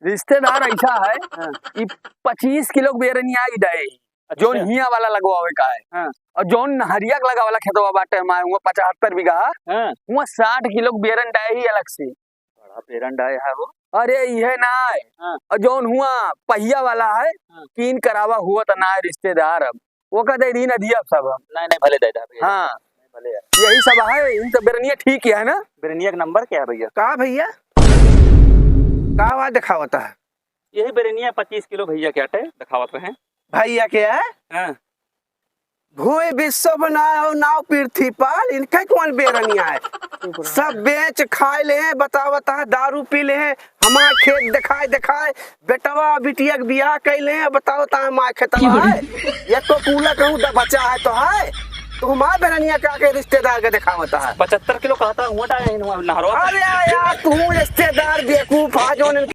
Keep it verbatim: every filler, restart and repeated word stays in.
रिश्तेदार ऐसा है, हाँ। ई पच्चीस किलो के बेरनिया ई डाए ही, अच्छा। जौन हिया वाला लगवावे का है। हाँ। और जौन नहरिया के लगा वाला खेतवा बाटे हमारे, हुआ पचहत्तर बीघा, हाँ। हुआ साठ किलो के बेरन डाए ही अलग से। बड़ा बेरन डाए है वो। अरे, इहे ना है। हाँ। और जौन हुआ पहिया वाला है, हाँ। कीन करावा हुआ तो ना है रिश्तेदार अब। ओका दे दी ना दिया सब हम। नहीं, नहीं, भले दे दे भैया। हाँ। नहीं, भले है। यही सब है, इन तो बेरनिया ठीक है ना? बेरनिया का नंबर क्या है भैया? का भैया? का आवाज दिखावता है? यही बेरनिया पच्चीस किलो भैया के आटे दिखावत रहे। भैया के है? हाँ। भूमि विश्व बनाए हो नाव पृथ्वी पाल, इनके कौन बेरनिया है? सब बेच खाए ले हैं, बतावता है दारू पी ले हैं, हमार खेत दिखाए दिखाए, बेटवा बिटिया के बियाह कैले हैं, बतावता है हमार खेतवा है, एक तो कूला कहूँ द-, बचा है तो है, तो हमार बेरनिया का के रिश्तेदार के दिखावता है। पचहत्तर किलो कहता हुआ डाए हैं नहरवा। अरे यार, तू रिश्तेदार बेवकूफ है, जौन